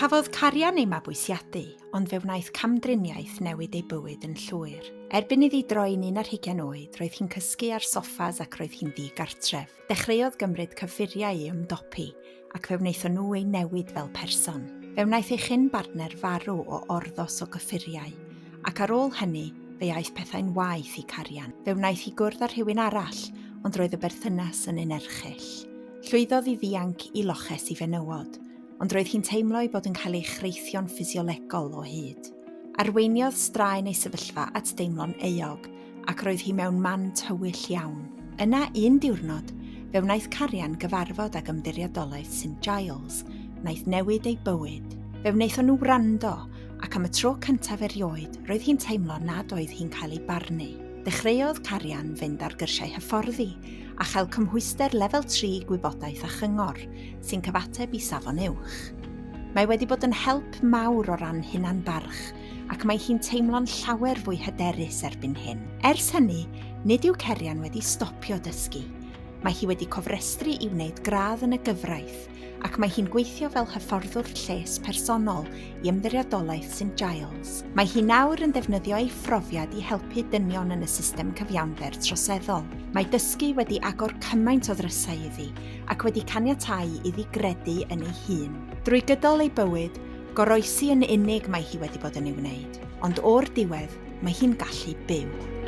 Cafodd Carian ei mabwysiadu, ond fe wnaeth camdriniaeth newid ei bywyd yn llwyr. Erbyn iddi droi'n un ar hugain oed, roedd hi'n cysgu ar soffas ac roedd hi'n ddi-gartref. Dechreuodd gymryd cyffuriau i ymdopi, ac fe wnaethon nhw ei newid fel person. Fe wnaeth ei chyn-bartner farw o orddos o gyffuriau, ac ar ôl hynny, fe aeth pethau'n waeth i Carian. Fe wnaeth hi gwrdd â rhywun arall, ond roedd y berthynas yn un erchyll. Llwyddodd i ddianc i loches i fenywod, ond roedd hi'n teimlo ei bod yn cael ei chreithio'n ffisiolegol o hyd. Arweiniodd straen ei sefyllfa at deimlo'n euog, ac roedd hi mewn man tywyll iawn. Yna, un diwrnod, fe wnaeth Carian gyfarfod ag Ymddiriedolaeth St Giles, wnaeth newid ei bywyd. Fe wnaethon nhw wrando, ac am y tro cyntaf erioed, roedd hi'n teimlo nad oedd hi'n cael ei barnu. Dechreuodd Carian fynd ar gyrsiau hyfforddi a chael cymhwyster lefel 3 gwybodaeth a chyngor, sy'n cyfateb i Safon Uwch. Mae wedi bod yn help mawr o ran hunan-barch ac mae hi'n teimlo'n llawer fwy hyderus erbyn hyn. Ers hynny, nid yw Cerian wedi stopio dysgu. Mae hi wedi cofrestru i wneud gradd yn y gyfraith ac mae hi'n gweithio fel hyfforddwr lles personol i Ymddiriedolaeth St Giles. Mae hi nawr yn defnyddio ei phrofiad i helpu dynion yn y system cyfiawnder troseddol. Mae dysgu wedi agor cymaint o ddrysau iddi ac wedi caniatáu iddi gredu yn ei hun. Drwy gydol ei bywyd, goroesi yn unig mae hi wedi bod yn ei wneud, ond o'r diwedd, mae hi'n gallu byw.